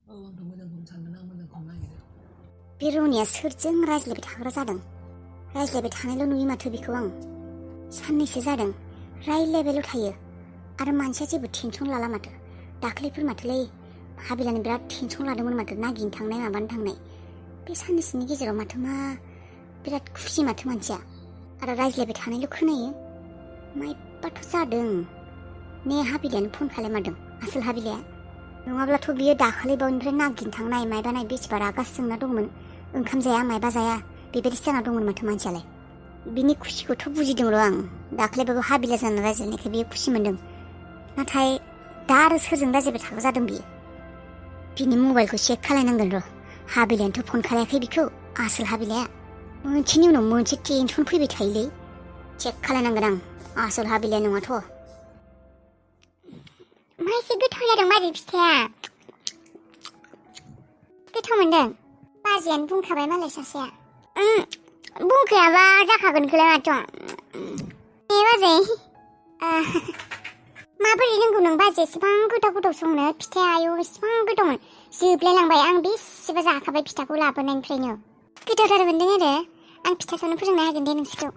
औ आंथ' मोजांखौनो सानदों, आं मोजांखौनो नागिरो। बे रनिया सोरजों रायज्लायबाय थाग्रा जादों? रायज्लायबाय थानायल' नुयो माथो बेखौ आं। साननैसो जादों रायज्लायबायल' थायो आरो मानसिया जेबो टेनसन लाला माथो। दाख्लैफोर माथोलै हाबिलानो बिराद टेनसन लादोंमोन माथो, नागिनो थांनाय माबानो थांनाय। बे साननैसोनि गेजेराव माथो मा बिराद खुसि माथो मानसिया, आरो रायज्लायबाय थानायल' खोनायो। माइबाथ' जादों ने हाबिलायानो फन खालामदों, आसोल हाबिलाया। नङाब्लाथ' बियो दाखालि बावनिफ्राय नागिनो थांनाय मायबानाय बेसेबा रागासो जोंना दंमोन। ओंखाम जाया मायबा जाया बेबायदिसो जाना दंमोन माथो मानसियालाय। बिनि खुसिखौथ' बुजिदों र' आं। दाख्लैबाबो हाबिला जाना रायज्लायनायखाय बियो खुसि मोन्दों। नाथाय दा आरो सोरजों रायज्लायबाय थाग्रा जादों बियो? बिनि मबाइलखौ चेक खालायनांगोन र'। हाबिलायानोथ' फन खालायाखै बिखौ, आसोल हाबिलाया। मोनसेनि उनाव मोनसे टेनसन फैबाय थायोलै। चेक खालायनांगोन आं, आसोल हाबिलाया नङाथ'। मा एसे गोथाव जादों बाजै फिथाया। गोथाव मोनदों? बाजैयानो बुंखाबाय मालाय सासेया। बुंखायाबा जाखागोनखौलाय माथो। बाजै माबोरै रोंगौ नों बाजै एसेबां गोथाव गोथाव संनो? फिथाया आयौ एसेबां गोथावमोन, जोबलायलांबाय। आं बेसेबा जाखाबाय फिथाखौ लाबोनायनिफ्रायनो। गोथावथार मोनदों आरो। आं फिथा सावनो फोरोंना होगोन दे नोंसोरखौ।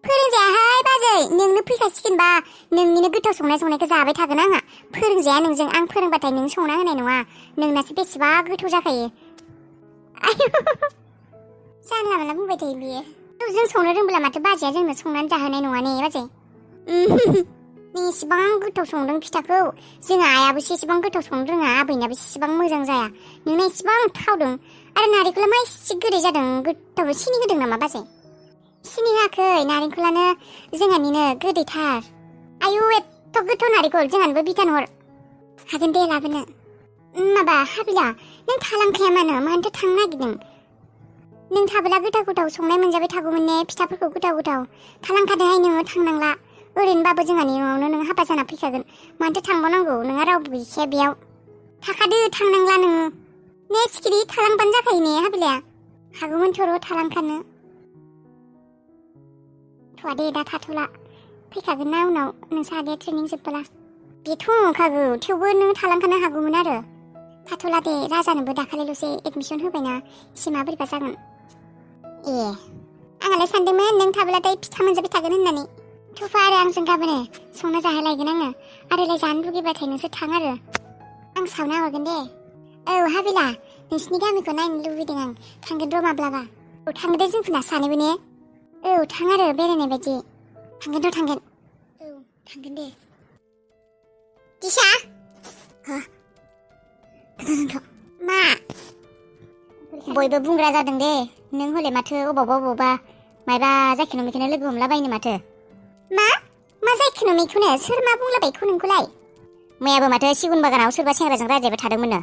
फोरोंजायाहाय बाजै, नोंनो फैखासिगोनबा नोंनिनो गोथाव संनायखौ जाबाय थागोन आंहा। फोरोंजाया नोंजों, आं फोरोंबाथाय नों संना होनाय नङा। नोंनासो बेसेबा गोथाव जाखायो। आयौ जानला मानला बुंबाय थायो बियो। जों संनो रोंब्ला माथो बाजैया जोंनो संनानै जाहोनाय नङा ने बाजै? नों इसेबां गोथाव संदों फिथाखौ, जोंहा आइयाबोसो एसेबां गोथाव संनो रोङा, आबैनाबो एसेबां मोजां जाया। नोंना एसेबां थावदों आरो नारेंखला मा एसे गोदै जादों। गोथाव सिनि होदों नामा बाजै? सिनि होआखै, नारेंखलानो जोंहानिनो गोदैथार। आयौ एथ' गोथाव नारेंखल, जोंहानोबो बिथान हर। हागोन दे लाबोनो। माबा हाबिला, नों थालांखाया मानोथो थांनो नागिरदों? नों थाबोला गोथाव गोथाव संनाय मोनजाबाय थागौमोन ने, फिथाफोरखौ गोथाव गोथाव। थालांखादोहाय नोङो, थांनांला। ओरैनोबाबो जोंहानि न'आवनो नों हाबा जाना फैखागोन। मानोथो थांबावनांगौ? नोंहा रावबो गैखाया बेयाव। थाखादो, थांनांला नोङो। ने सिखिरि, थालांबानो जाखायो ने हाबिलाया। हागौमोनथ' र' थालांखानो। थ'आ दे दा थाथ'ला, फैखागोन ना उनाव नोंसा आदाया ट्रेनिं जोबबोला। बेथ' नंखागौ, थेवबो नों थालांखानो हागौमोन आरो। थाथ'ला दे, राजानोबो दाखालिल'सो एडमिसन होबायना, एसे माबोरैबा जागोन। ए, आंहालाय सानदोंमोन नों थाबोलाथाय फिथा मोनजाबाय थागोन होननानै। थुफा आरो आंजों गाबोनो संना जाहोलायगोन आङो। आरोलाय जानो लुगैबाथाय नोंसोर थां आरो। आं सावना हरगोन दे। औ हाबिला, नोंसिनि गामिखौ नायनो लुबैदों आं। थांगोन र' माब्लाबा। औ थांगोन दे जोंफोरना सानैबो ने? औ थां आरो बेरायनाय बायदि। थांगोन र' थांगोन। औ थांगोन दे। दिशा? हा? मा? बयबो बुंग्रा जादों दे, नों हले माथो अबावबा मायबा जायखौनो मेखौनो लोगो हमलाबायनो माथो। मा जायखौनो मेखौनो? सोर मा बुंलाबायखो नोंखौलाय? मैयाबो माथो सिगुन बागानाव सोरबा सेंग्राजों रायज्लायबाय थादोंमोननो।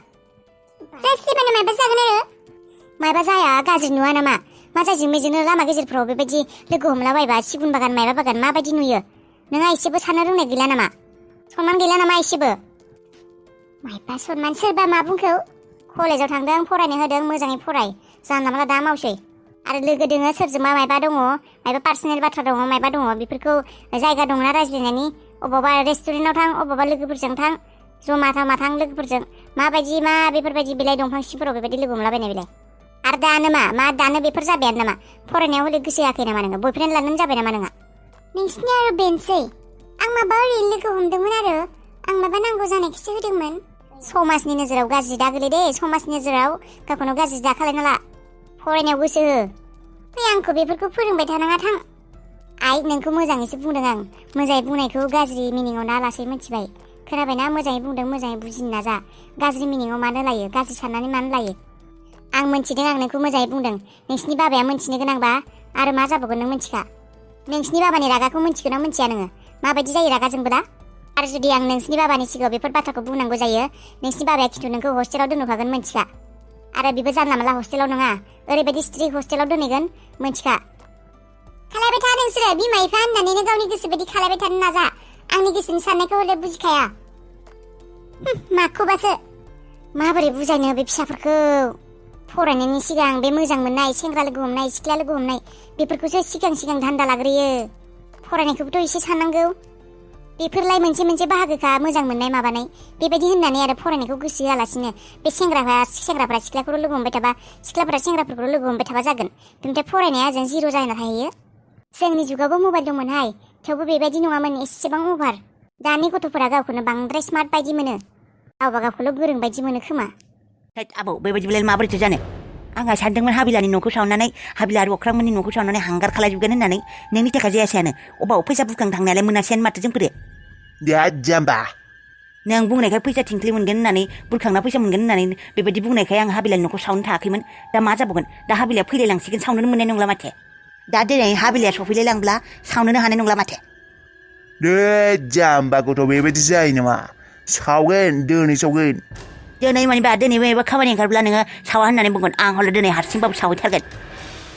रायज्लायबानो मायबा जागोन आरो? मायबा जाया, गाज्रि नुवा नामा? मा जायजों मेजोंनो लामा गेजेरफ्राव बेबायदि लोगो हमलाबायबा सिगुन बागान मायबा बागान माबायदि नुयो? नोंहा एसेबो साननो रोंनाय गैला नामा? सनमान गैला नामा एसेबो? मायबा सनमान, सोरबा मा बुंखौ? कलेजाव थांदों, फरायनो होदों, मोजाङै फराय। जानला मानला दा मावसै। आरो लोगो दोङो सोरजोंबा मायबा दङ, मायबा पार्सनेल बाथ्रा दङ, मायबा दङ, बेफोरखौ जायगा दंना रायज्लायनायनि? अबावबा रेस्टुरेन्टाव थां, अबावबा लोगोफोरजों थां, जमा थां लोगोफोरजों। माबायदि मा बेफोरबायदि बिलाइ दंफां सिंफोराव बेबायदि लोगो हमलाबायनाय बिलाय? आरो दानो मा दानो बेफोर जाबायानो नामा? फरायनायाव हले गोसो होआखै नामा नोङो? बयफ्रेन्ड लानानै जाबाय नामा नोंहा? नोंसिनि आरो बेनोसै। आं माबा ओरैनो लोगो हमदोंमोन आरो। आं माबा नांगौ जानायखौसो होदोंमोन। समाजनि नोजोराव गाज्रि दा गोलै दे, समाजनि नोजोराव गावखौनो गाज्रि दा खालायना ला। फरायनायाव गोसो हो। फै, आंखौ बेफोरखौ फोरोंबाय थानाङा, थां। आइ, नोंखौ मोजाङैसो बुंदों आं। मोजाङै बुंनायखौ गाज्रि मिनिङाव ना लासै मिथिबाय। खोनाबायना? मोजाङै बुंदों, मोजाङै बुजिनो नाजा। गाज्रि मिनिङाव मानो लायो? गाज्रि साननानै मानो लायो? आं मोनथिदों, आं नोंखौ मोजाङै बुंदों। नोंसिनि बाबाया मोनथिनो गोनांबा आरो मा जाबावगोन नों मिथिखा। नोंसिनि बाबानि रागाखौ मिथिगोन ना मिथिया नोङो? माबायदि जायो रागा जोंबो दा? आरो जुदि आं नोंसिनि बाबानि सिगाङाव बेफोर बाथ्राखौ बुंनांगौ जायो, नोंसिनि बाबाया खिन्थु नोंखौ हस्टेलाव दोनहरखागोन मिथिखा। आरो बेबो जानला मानला हस्टेलाव नङा, ओरैबायदि स्ट्रिक्ट हस्टेलाव दोनहैगोन मिथिखा। खालायबाय था नोंसोरो, बिमा बिफा होननानैनो गावनि गोसो बायदि खालायबाय थानो नाजा। आंनि गोसोनि साननायखौ हले बुजिखाया। माखौबासो माबोरै बुजायनो बे फिसाफोरखौ? फरायनायनि सिगां बे मोजां मोननाय, सेंग्रा लोगो हमनाय, सिख्ला लोगो हमनाय, बेफोरखौसो सिगां धान्दा लाग्रोयो। फरायनायखौबोथ' एसे साननांगौ। बेफोरलाय मोनसे मोनसे बाहागोखा मोजां मोननाय माबानाय बेबायदि होननानै आरो फरायनायखौ गोसो होआलासिनो बे सेंग्राफ्रा सिख्लाखौल' लोगो हमबाय थाबा सिख्लाफ्रा सेंग्राफोरखौल' लोगो हमबाय थाबा जागोन बेनिफ्राय फरायनाया ओजों जिर' जाना थाहैयो जोंनि जुगावबो मबाइल दंमोनहाय थेवबो बेबायदि नङामोन एसेबां अभार दानि गथ'फोरा गावखौनो बांद्राय स्मार्ट बायदि मोनो गावबा गावखौल' गोरों बायदि मोनो खोमा आबौ बेबायदिब्लालाय माबोरैथो जानो आंहा सानदोंमोन हाबिलानि न'खौ सावनानै हाबिला आरो अख्रांमोननि न'खौ सावनानै हांगार खालायजोबगोन होननानै नोंनि थाखाय जायासैयानो अबाव फैसा बुरखां थांनायालाय मोनासैयानो माथो जोंफोरो दे जाम्बा नों बुंनायखाय फैसा थिंख्लि मोनगोन होननानै बुरखांना फैसा मोनगोन होननानै बेबायदि बुंनायखाय आं हाबिलानि न'खौ सावनो थायाखैमोन दा मा जाबावगोन दा हाबिलाया फैलायलांसिगोन सावनोनो मोननाय नंला माथो दा दिनै हाबिलाया सफैलायलांब्ला सावनोनो हानाय नंला माथो दे जाम्बा गथ' बेबायदि जायो नामा सावगोन दिनै सावगोन दिनै मानिबा दिनै माबा खामानि ओंखारब्ला नोङो सावा होननानै बुंगोन आं हले दिनै हारसिंबाबो सावहैथारगोन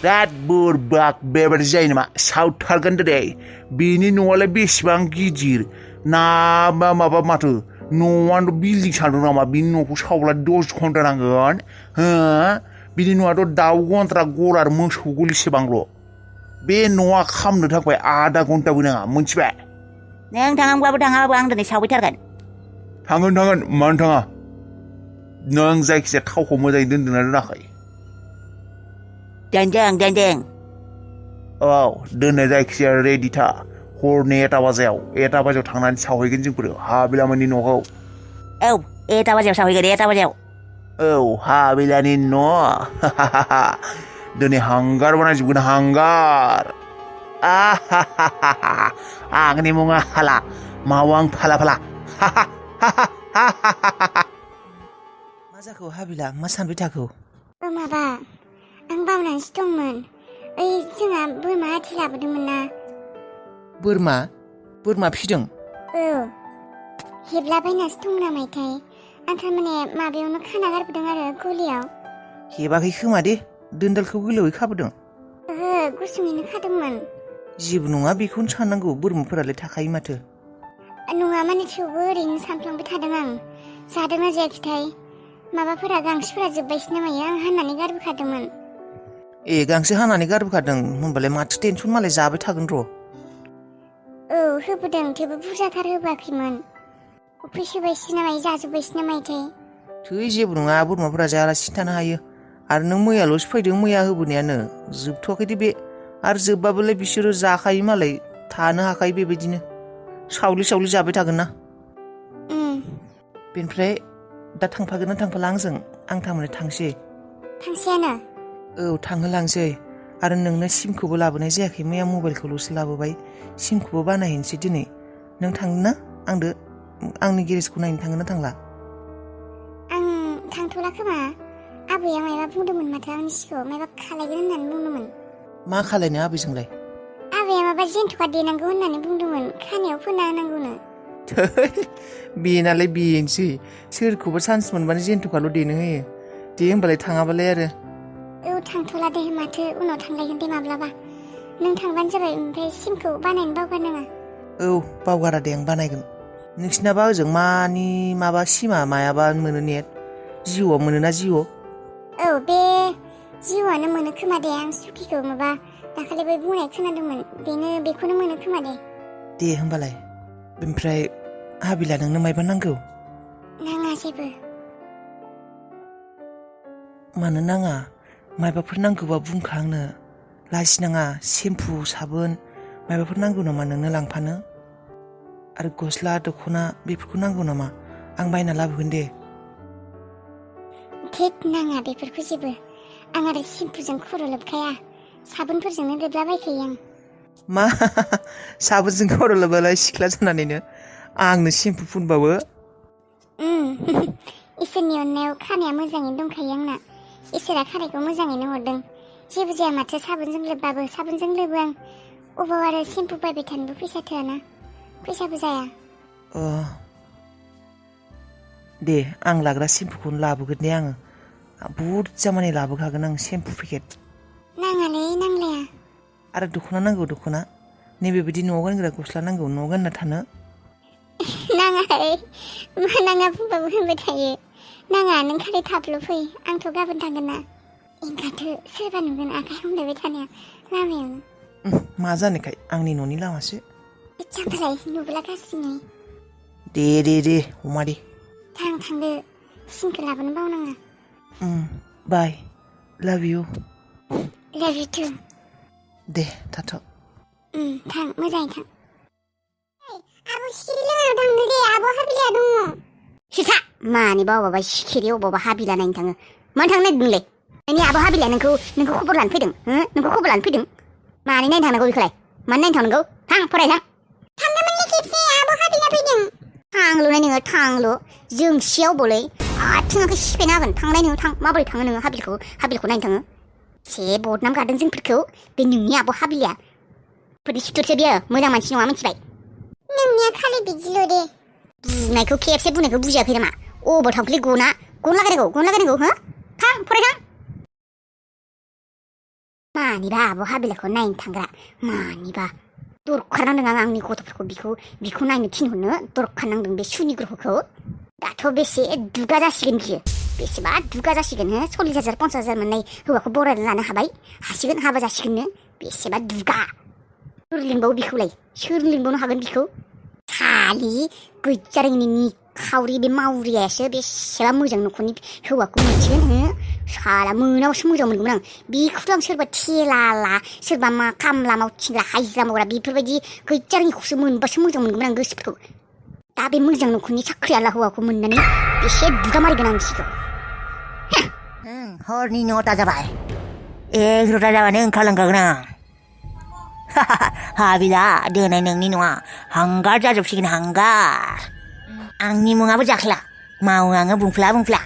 बिराद बुरबाक बेबायदि जायो नामा सावथारगोन दिनै बेनि न'आलाय बेसेबां गिदिर ना माबा माथो न'आनो बिल्डिं सानदों नामा बिनि न'खौ सावब्ला 10 घन्टा नांगोन हो बिनि न'आथ' दाउ गन्द्रा गरार मोसौ गलिसेबांल' बे न'आ खामनो थाखाय आधा घन्टाबो नाङा मोनथिबाय नों थाङाब्लाबो थाङाबाबो आं दिनै सावहैथारगोन थांगोन मानो थाङा नों जायखिजाया थावखौ मोजाङै दोनदोंना दोनाखै दोनदों औ दोननाय जायखिजाया रेडि था हरनि 1 बाजियाव थांनानै सावहैगोन जोंफोर हाबिलामोननि न'खौ औ 1 बाजियाव सावहैगोन 1 बाजियाव औ हाबिलानि न' दिनै हांगार बानायजोबगोन हांगार आंनि मुङा हाला मावां फाला मा जाखो हाबिला मा सानबाय थाखो माबा आं बावनानैसो दंमोन ओइ जोंहा बोरमा आथि लाबोदोंमोन ना बोरमा फिदों औ हेबलाबायनासो दं नामायथाय आं थारमाने माबायावनो खाना गारबोदों आरो गलियाव हेबाखै खोमा दे दोनदालखौ गोलावै खाबोदों ओहो गुसुङैनो खादोंमोन जेबो नङा बेखौनो साननांगौ बोरमाफोरालाय थाखायो माथो नङा माने थेवबो ओरैनो सानफ्लांबाय थादों आं जादोंना जायाखैथाय माबाफोरा गांसोफोरा जोब्बायसो नामायो आं हाननानै गारबोखादोंमोन ए गांसो हानानै गारबोखादों होनबालाय माथो टेनसन मालाय जाबाय थागोन र' औ होबोदों थेवबो बुरजाथार होबाखैमोन उखैसोबायसो नामायो जाजोब्बायसो नामायोथाय थै जेबो नङा बोरमाफोरा जायालासिनो थानो हायो आरो नों मैयाल'सो फैदों मैया होबोनायानो जोबथ'वाखैदि बे आरो जोबबाबोलाय बिसोरो जाखायो मालाय थानो हाखायो बेबायदिनो सावलि जाबाय थागोन ना बेनिफ्राय दा थांफागोन ना थांफाला आंजों आं थारमाने थांसैयानो औ थांहोलांसै आरो नोंनो सिमखौबो लाबोनाय जायाखै मैया मबाइलखौल'सो लाबोबाय सिमखौबो बानायहैनोसै दिनै नों थांनो ना आंदो आंनि गेरेजखौ नायनो थांगोन ना थांला आं थांथ'ला खोमा आबैया मायबा बुंदोंमोन माथो आंनि सिगाङाव मायबा खालायगोन होननानै बुंदोंमोन मा खालायनो आबैजोंलाय आबैया माबा जेन्थ'खा देनांगौ होननानै बुंदोंमोन खानायाव फोना होनांगौनो बेनालाय बेनोसै सोरखौबा चान्स मोनबानो जेन्थ'खाल' देनो होयो दे होमबालाय थाङाबालाय आरो औ थांथ'ला दे माथो उनाव थांलायगोन दे माब्लाबा नों थांबानो जाबाय ओमफ्राय सिमखौ बानायनो बावगारनाङा औ बावगारा दे आं बानायगोन नोंसिनाबा ओजों मानि माबा सिमा मायाबा मोनो नेट जिअ'आव मोनोना जिअ' औ बे जिअ'आनो मोनो खोमा दे आं सुखिखौ माबा दाखालि बै बुंनाय खोनादोंमोन बेखौनो मोनो खोमा दे होमबालाय ओमफ्राय हाबिला नोंनो मायबा नांगौ नाङा जेबो मानो नाङा मायबाफोर नांगौबा बुंखा आंनो लाजिनाङा सेम्पु साबोन मायबाफोर नांगौ नामा नोंनो लांफानो आरो गस्ला दख'ना बेफोरखौ नांगौ नामा आं बायना लाबोगोन दे थेक नाङा बेफोरखौ जेबो आं आरो सेम्पुजों खर' लोबखाया साबोनफोरजोंनो लोबलाबायखायो आं मा साबोनजों खर' लोबालाय सिख्ला जानानैनो आंनो सेम्पु फुनबावो इसोरनि अननायाव खानाया मोजाङैनो दंखायो आंना इसोरा खानायखौ मोजाङैनो हरदों जेबो जाया माथो साबोनजों लोबबाबो साबोनजों लोबो आं अबाव आरो सेम्पु बायबाय थानोबो फैसा थोआना फैसाबो जाया दे आं लाग्रा सेम्पुखौनो लाबोगोन दे आङो बुरजा मानि लाबोखागोन आं सेम्पु पेकेट नाङालै नांलाया आरो दख'ना नांगौ दख'ना नैबेबायदि न'आव गानग्रा गस्ला नांगौ न'आव गानना थानो नाङाहाय मा नाङा बुंबाबो होनबाय थायो नाङा नों खालि थाबल' फै आंथ' गाबोन थांगोन ना ओंखारथो सोरबा नुगोन आखाइ हमलायबाय थानाया लामायावनो मा जानायखाय आंनि न'नि लामासो जाम्फालाय नुब्ला गासिनो दे अमा दे थांदो सिनखौ लाबोनो बावनाङा बाय लाभ इउ लाभ इउ टु दे थाथ' थां मोजाङै थां आब' सिखिरि लोंनायाव थांनो दे आब' हाबिलिया दङ सिसा मानि बावबाबा सिखिरि अबावबा हाबिला नायनो थाङो मानो थांनो नागिरदोंलै नोंनि आब' हाबिलिया नोंखौ खबर लानो फैदों नोंखौ खबर लानो फैदों मानि नायनो थांनांगौ बेखौलाय मानो नायनो थांनांगौ थां फरायलां थांदोंमोनलै खेबसे आब' हाबिलिया फैदों थांल'नाय नोङो थांल' जोंसियाव बलै आथिङाखौ सिफायना होगोन थांनाय नोङो थां माबोरै थाङो नोङो हाबिलखौ नायनो थाङो से बदनाम गादों जोंफोरखौ बे नोंनि आब' हाबिलिया फोरनि सुथुरसो बियो मोजां मानसि नङा मिथिबाय नोंनिया खालि बिदिल' दे बुंनायखौ खेबसे बुंनायखौ बुजियाखै नामा अबाव थांखोलै गन लागायनांगौ हो थां फरायथां मानिबा आब' हाबिलाखौ नायनो थांग्रा मानिबा दरखार नांदों आंनि गथ'फोरखौ बिखौ नायनो थिनहरनो दरखार नांदों बे सुनि ग्रहखौ दाथ' बेसे दुगा जासिगोन बियो बेसेबा दुगा जासिगोन 40,000 50,000 मोननाय हौवाखौ बरायना लानो हासिगोन हाबा जासिगोननो बेसेबा दुगा सोर लिंबावो बिखौलाय सोर लिंबावनो हागोन बिखौ खालि गैजारोङिनि निखावरि बे मावरियासो बेसेबा मोजां न'खरनि हौवाखौ मोनसिगोन साला मोनाबासो मोजां मोनगौमोन आं बेखौथ' आं सोरबा थेलाला सोरबा मा खामला मावथिंग्रा हाजिरा मावग्रा बेफोरबायदि गैजारोङिखौसो मोनबासो मोजां मोनगौमोन आं गोसोफोरखौ दा बे मोजां न'खरनि साख्रियाला हौवाखौ मोननानै बेसे दुगा मारिगोन आं बिसिखौ हरनि 9ता जाबाय 11ता जाबानो ओंखारलांखागोन आं हाबिला दिनै नोंनि न'आ हांगार जाजोबसिगोन हांगार आंनि मुङाबो जाखला मावो आङो बुंफ्ला